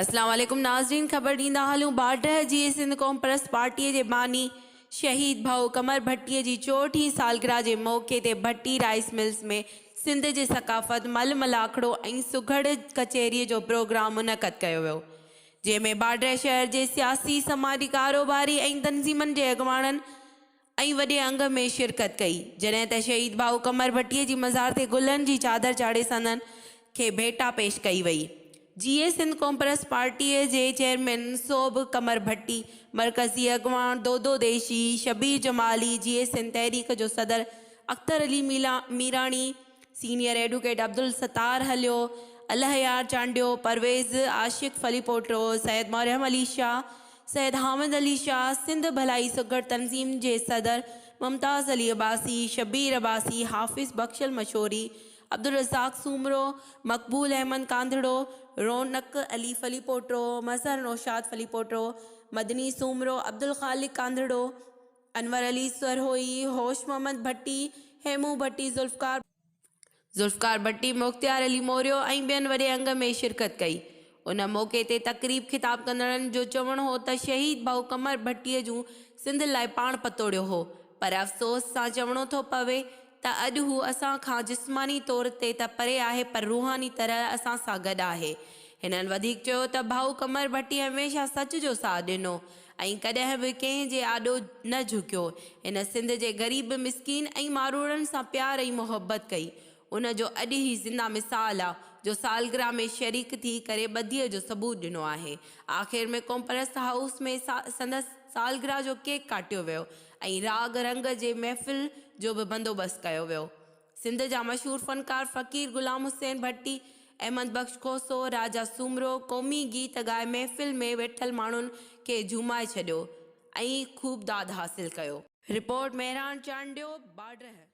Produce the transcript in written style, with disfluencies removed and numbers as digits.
اسلام عليڪم ناظرين خبر ڏيندا هلون باڊهه جي سنڌ قومپرست پارٽي جي باني شهيد ڀائو قمر ڀٽي جي چوهٺين سالگرهه جي موقعي تي ڀٽي رائيس ملز ۾ سنڌ جي ثقافت مل ملاکڙو ۽ سگهڙ ڪچهري جو پروگرام منعقد ڪيو ويو جنهن ۾ باڊهه شهر جي سياسي سماجي ڪاروباري ۽ تنظيمن جي اڳواڻن ۽ وڏي انگ ۾ شرڪت ڪئي، جڏهن ته شهيد ڀائو قمر ڀٽي جي مزار تي گلن جي چادر چاڙهي سندن کي ڀيٽا پيش ڪئي وئي. جيئي سنڌ قومپرست پارٽي جي چيئرمين سوڀ قمر ڀٽي، مرڪزي اڳواڻ دودو ديشي، شبير جمالي، جيئي سنڌ تحريڪ جو صدر اختر علي ميراڻي، سينيئر ايڊوڪيٽ عبدالستار هليو، الهيار چانڊيو، پرويز عاشق ڦليپوٽو، سيد مرحم علي شاهه، سيد حامد علي شاهه، سنڌ ڀلائي سگهڙ تنظيم جي صدر ممتاز علي عباسي، شبير عباسي، حافظ بخشل مشوري، عبدالرزاق سومرو، مقبول احمد ڪانڌڙو، رونق علي ڦليپوٽو، مظهر نوشاد ڦليپوٽو، مدني سومرو، عبدالخالق ڪانڌڙو، انور علي سرهوئي، هوش محمد ڀٽي، هيمون ڀٽي، ذوالفقار ذوالفقار ڀٽي، مختيار علي موريو ۽ ٻين وڏي انگ ۾ شرڪت ڪئي. ان موقعي تي تقريب خطاب ڪندڙن جو چوڻ هو ته شهيد ڀائو قمر ڀٽي جون سنڌ لاء پاڻ پتوڙيو هو پر افسوس سان چوڻو ٿو پوي ته اڄ هو اسان کان جسماني طور تي ته پري آهي پر روحاني طرح اسان سان گڏ آهي. هنن وڌيڪ چيو ته ڀائو قمر ڀٽي هميشه سچ جو ساٿ ڏنو ۽ ڪڏهن به ڪنهن جي آڏو نه جهڪيو. هن سنڌ جي غريب، مسڪين ۽ ماروئڙن سان پيار ۽ محبت ڪئي. ان جو اڄ هي زنده مثال آ جو سالگرهه ۾ شريڪ ٿي ڪري ٻڌيء جو ثبوت ڏنو آهي. آخر ۾ قومپرست هائوس ۾ سندس سالگرهه جو ڪيڪ ڪاٽيو ويو ۽ راڳ رنگ جي محفل جو به بندوبست ڪيو ويو. سنڌ جا مشهور فنڪار فقير غلام حسين ڀٽي، احمد بخش کوسو، راجا سومرو قومي گيت ڳائي محفل ۾ ويٺل ماڻهن کي جهومائي ڇڏيو ۽ خوب داد حاصل ڪيو. رپورٽ، مهراڻ چانڊيو، باڊهه.